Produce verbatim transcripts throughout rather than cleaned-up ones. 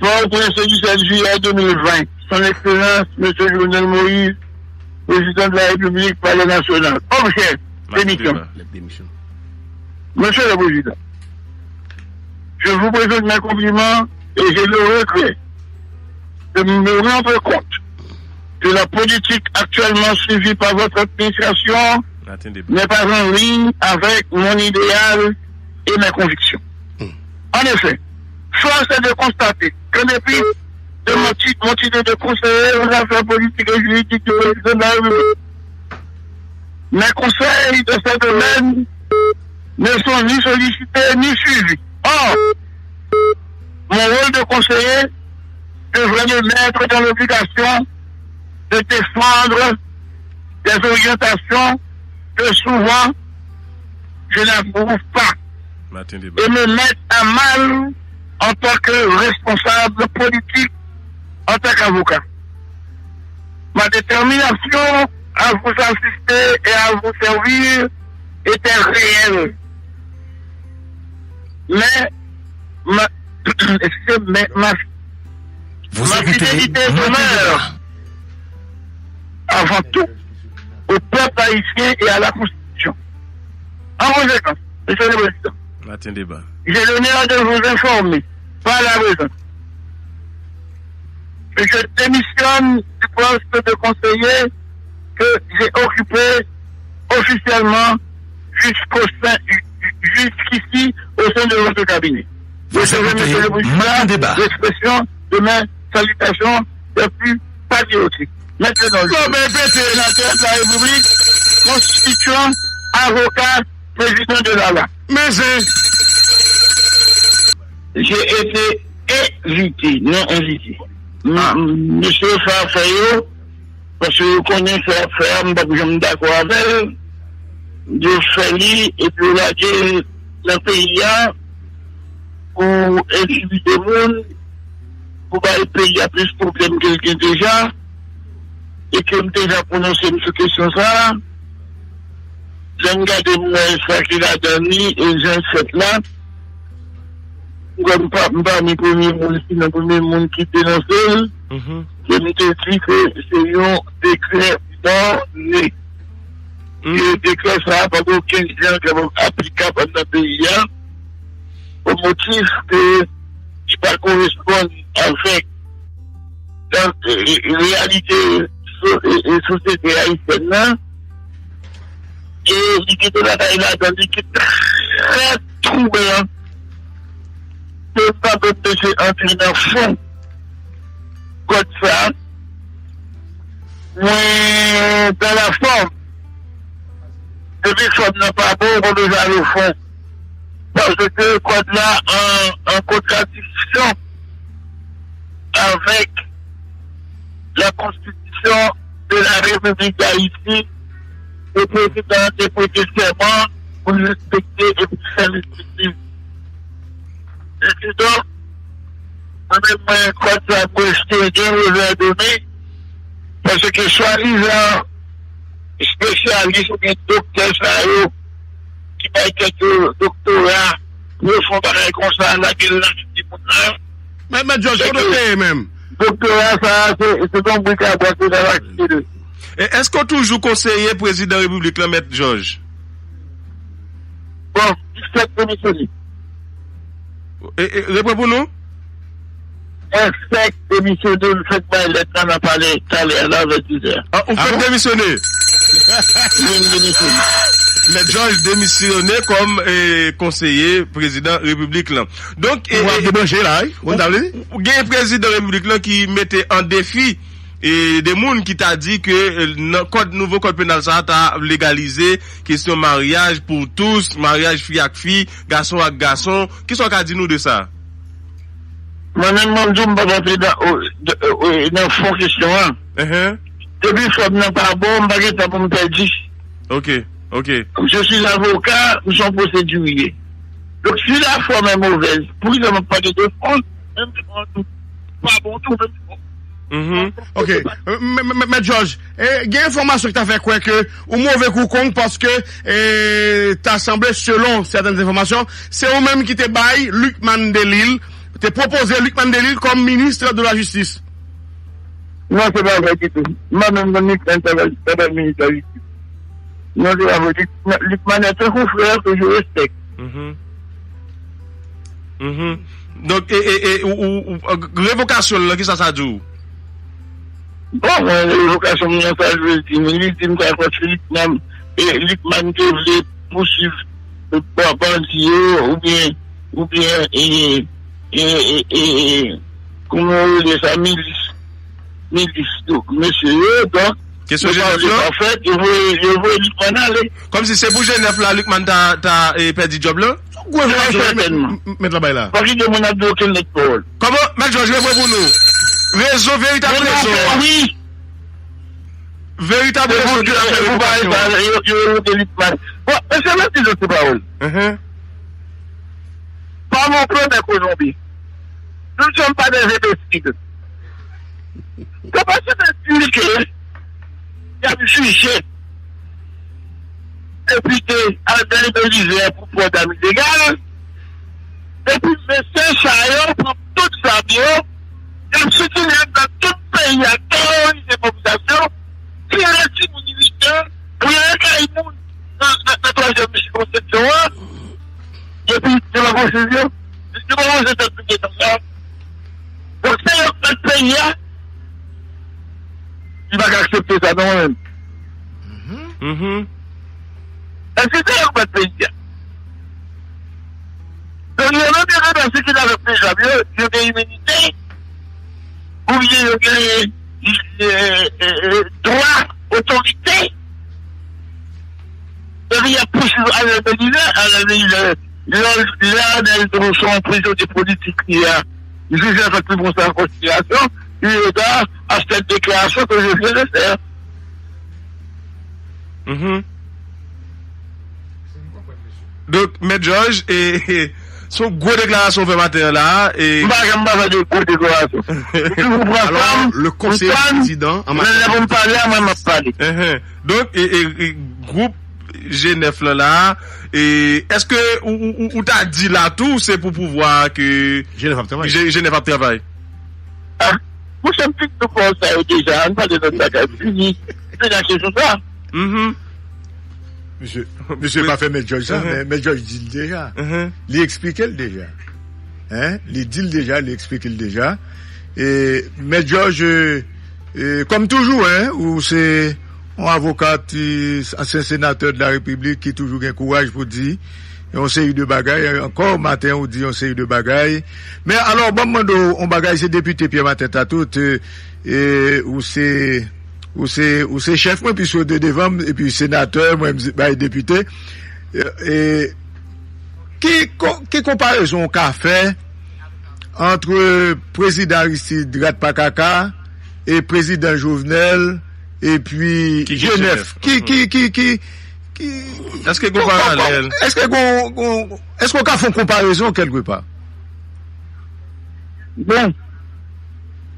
Pòtoprens, le dix-sept juillet deux mille vingt. Son Excellence, Monsieur Jovenel Moïse, Président de la République, Palais National. Objet, démission. Monsieur le Président, je vous présente mes compliments et j'ai le regret de me rendre compte que la politique actuellement suivie par votre administration n'est pas en ligne avec mon idéal et mes convictions. En effet, force est de constater qu'en dépit de mon titre, mon titre de conseiller aux affaires politiques et juridiques du président de la République, mes conseils de ce domaine ne sont ni sollicités ni suivis. Or, mon rôle de conseiller devrait me mettre dans l'obligation de défendre des orientations que souvent je n'approuve pas et me mettre à mal en tant que responsable politique, en tant qu'avocat. Ma détermination à vous assister et à vous servir était réelle. Mais ma, excusez, mais ma, ma fidélité demeure avant tout au peuple haïtien et à la Constitution. En conséquence, Monsieur le Président, j'ai l'honneur de vous informer par la présente que je démissionne du poste de conseiller que j'ai occupé officiellement jusqu'au sein, jusqu'ici au sein de votre cabinet. Vous écoutez Matin Débat. L'expression de mes salutations les plus patriotiques. Maintenant, je... Bon, ben, pete. Sénateur de la République, constituant, avocat, président de l'A L A. Men se... J'ai été invité, non invité. M- Ah. M- Mesye yo fè afè yo, paske yo konnen fè afè a, m p ap janm dakò avè l. Yo fè li, epi yo lage l nan peyi a pou entimide moun, pou bay peyi a plis pwoblèm ke l gen deja, e ke m deja pwononse m sou kesyon sa a. Lè m gade m wè sa ki ladan li e jan l fèt la, m kwè m pa, m pami premye moun, sinon premye moun ki denonse l, ke m te di ke se yon dekrè mòne. E dekrè sa a pa gen okenn jan k ap aplikab anndan peyi a, o motif ke li pa koresponn avèk nan, e, e, reyalite so-, e, e, sosyete ayisyèn nan, e li gen de bagay ladan li ki trè twoublan. Se pa menm mesye antre nan fon kòd sa, mwen dans la forme, depi fòm nan pa bon, ou pa bezwen al o fon. Paske kòd la an, an kontradiksyon avèk la Constitution de la République d'Haïti, ke prezidan an te prete sèman pou l respekte epi fè l respekte. Epi donk, mwen menm, mwen, kòd sa, m rejte l, gen revè de men, paske swadizan espesyalis oubyen doktè sa yo ki bay tèt yo doktora pou yo fè yon bagay konsa, lage l nan figi moun nan. Men, men Jòj, kote w te ye menm? Doktora sa a, se, se yon brik a bwa ke l ap akite de. E èske w toujou konseye prezidan repiblik lan, Mèt Jòj? Bon, m fèk demisyone. E, e, repran pou nou? Mwen fèk demisyone, m fèk bay lèt la nan palè talè a la vè dizè. Ah, ou fèk demisyone? Wi, m demisyone. Mèt Jòj demisyone kòm, e, konseye prezidan repiblik lan. Donk, e, pouvwa ap debranche la, wi. Ou, ou gen prezidan repiblik lan ki mete an defi e de moun ki ta di ke, e, nan kòd, nouvo kòd penal sa a ta legalize kesyon maryaj pou tous, maryaj fi ak fi, gason ak gason. Kisa w ka di nou de sa? Mwen menm, mwen di w, m p ap antre nan, o, de, o, nan fon kesyon an. Depi fòm nan pa bon, m pa gen tan pou m pèdi. Ok, ok. Je suis avocat, m se yon pwosediriye. Donk, si la forme est mauvaise, poukisa m ap pale de fon? Menm si fon an tou pa bon tou, menm si fon. Mhm. Ok. Mè, mè, mè, Mèt Jòj, e, gen enfòmasyon ki ta fè kwè ke ou move kou kong paske, e, ta sanble, selon sètèn enfòmasyon, se ou menm ki te bay Lucmane Delille te pwopoze Lucmane Delille kòm minis de la jistis. Non, se pa vre ditou. M pa menm konn Lucmane ta pral, ta pral minis la jistis. Non, se pa vre. Lucmane, Lucmane est un confrère que je respecte. Mhm. Mhm. Donk, e, e, e, ou, ou, ou, revokasyon l lan, kisa sa di w? Bon, mwen, revokasyon m nan, sa vle di, li di m sa paske Lucmane, e, Lucmane te vle pouswiv, e, ba-, bandi yo, oubyen, oubyen, e, e, e, e, e, kòman yo rele sa, milis, milis, donk, mesye yo, donk, kesyon yo pa vle G nèf lan? Sa fèt, yo voye, yo voye Lucmane ale. Kòmsi se pou G nèf la, Lucmane ta, ta, e, pèdi djòb lan? Gwo Trè jwajwa, sètènman. M-, m-, met la bay la. Pa kite moun ap di okenn lòt pawòl. Kòman? Mèt Jòj, reponn pou nou. Rezon, veritab rezon an. Wi. Veritab rezon ki ta fè revokasyon an. Yo, yo, yo, yo, yo, bon, mesye, mèt di lòt pawòl. Mhm. Pa non plen men kozonbi. Nou ne sommes pas des imbéciles. Se pa se te di ke y ap jije depite Albert Belizaire pou pò dam ilegal. Epi mesye sa yo pran tout zam yo, y ap sitire nan tout peyi a, teworize popilasyon, tire timoun imigrè, vire kay moun nan, nan, nan twazyèm sikonskripsyon an. Epi, se pa posib yo. Se pa posib tèt pike konsa. Donk, se yo k mèt peyi a. Li pa ka aksepte sa, non, mwen menm. Mhm. Èske se yo k mèt peyi a? Donk, yo menm yo gentan sikile avèk pijab yo, yo gen iminite, oubyen yo gen, e, e, e, dwa, otorite. Epi y ap pouswiv Arnel Belizaire, Arnel Belizaire, lè, lè Arnel Belizaire se yon prizonye politik li ye a, jij la fè pi bon sa an konsiderasyon, li reta a sèt deklarasyon ke je viens de faire. Mhm. Donk, Mèt Jòj, e, e, se yon gwo deklarasyon w fè maten an la a, e m pa janm pa fè de gwo deklarasyon. Ou toujou pran sa m, m tann, men lè pou m pale a, mwen, m ap pale. Enhen. Donk, e, e, e, gwoup G nèf lan la a, e, èske ou, ou, ou, ou ta di la tou, se pou pouvwa a ke G nèf ap travay? G-, G nèf ap travay? Ah, monchè, m fin di w pawòl sa yo deja, ann pale lòt bagay, fini, fini ak kesyon sa. Mhm. Misye, misye pa fè Mèt Jòj sa, men Mèt Jòj di l deja. Mhm. Li eksplike l deja. Hein? Li di l deja, li eksplike l deja. E, Mèt Jòj, e, e, kòm toujou, hein, ou se yon avoka, ti, ansyen senatè de la Repiblik ki toujou gen kouraj pou di yon seri de bagay. Ankò, maten, ou di yon seri de bagay. Men alò, ban m mande w yon bagay, se depite Pierre Martin Tatout, e, e, ou se, ou se, ou se chèf mwen, piske w te devan m, epi senatè, mwen, m bay depite. E, e, ki, ko-, ki konparezon w ka fè ant prezidan Aristide, rat pa kaka, e prezidan Jovenel, epi G nèf? Ki, ki, ki, ki, ki, èske gen yon paralèl? Èske gen, gen, èske w ka fè yon konparezon kèlkepa? Bon,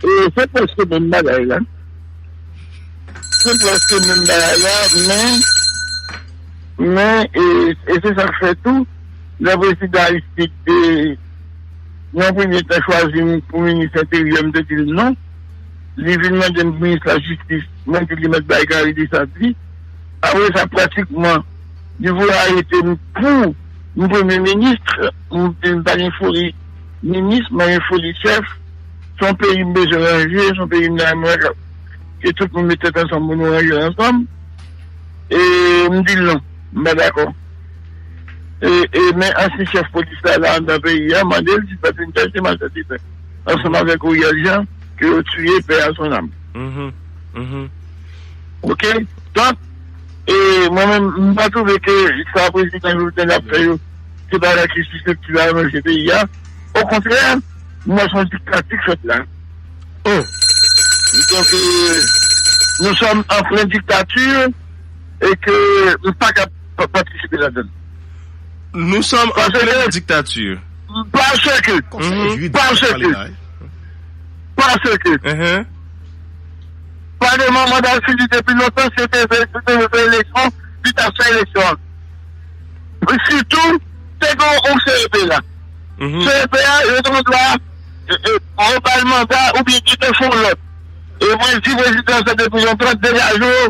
e, se prèske menm bagay la. Se prèske menm bagay la, men, men, e, e se sa k fè tou, lè prezidan Aristide te, nan premye tan, chwazi m pou minis enteryè, m te di l non. Li vin mande m minis lajistis, mwen di li mèt bay Gary Deschamps li. Apre sa, pratikman, li voye arete m pou m premye minis, m, m pa gen foli minis, mwen gen foli chèf. Se yon peyi m bezwen ranje, se yon peyi m nan mwen ke tout moun met tèt ansanm pou nou ranje l ansanm. E m di l non, m pa dakò. E, e, men ansyen chèf polis la, la anndan peyi a, mande l si l pa t vin chache malfètitè ansanm avèk Oriel Jean, ke yo tiye, paix à son âme. Mhm, mhm. Oke? Donk, e mwen menm, m pa twouve ke sa prezidan Jovenel ap fè yo, se bagay ki siseptib a ranje peyi a. Okontrè, m wè se yon diktati k fèt la. Oh. Donk, e, nous sommes en pleine dictature et que m pa ka pa-, patisipe ladan l. Nous sommes en pleine dictature. Paske, paske, paske, pa demann mandat fini depi lontan, se te fè, se te fè eleksyon, li t ap fè eleksyon. Sitou, te gen yon C E P la. C E P a, yo te gen dwa e, e, rebal manda oubyen kite fè yon lòt. E mwen di prezidan sa depi yon trant degaje w,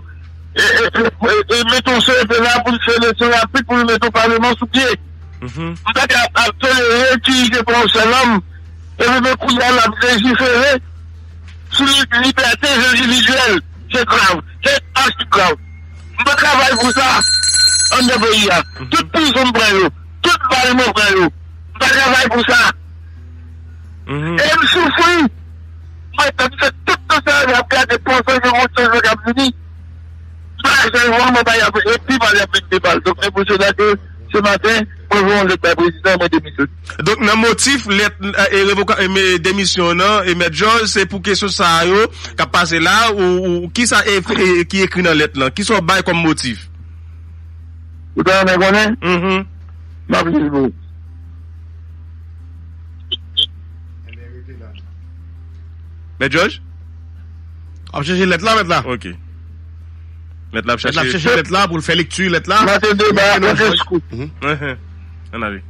e, e, e, e, e mete yon C E P la pou l fè eleksyon rapid pou l mete yon palman sou pye. M pa ka ap tolere itilize pa yon sèl òm, epi men kounye a l ap lejifere sou li-, libète endividyèl. Se grav, se achi grav. M pa travay pou sa anndan peyi a. Tout prizon m pran yo, tout bal mwen pran yo. M pa travay pou sa. E m soufri. Mwen, m fè tout tan sa, y ap gade panse gen yon chanjman k ap vini. M pa janm wè mwen pa y ap epi pa y ap met de bal. Donk, se pou sela ke se maten, mwen voye yon lèt bay prezidan, mwen demisyone. Donk, nan motif lèt, e, revoka-, e, me-, demisyon nan, e, Mèt Jòj, se pou kesyon sa yo k ap pase la, ou, ou kisa e, e, ki ekri nan lèt lan? Kisa w bay kòm motif? Ou ta renmen konnen? M ap di w. Mèt Jòj? W ap chèche lèt la, mèt la? Ok. Mèt la ap chèche lèt la pou l fè lekti lèt la. Mwen te deba, mwen te sou. Ann ale.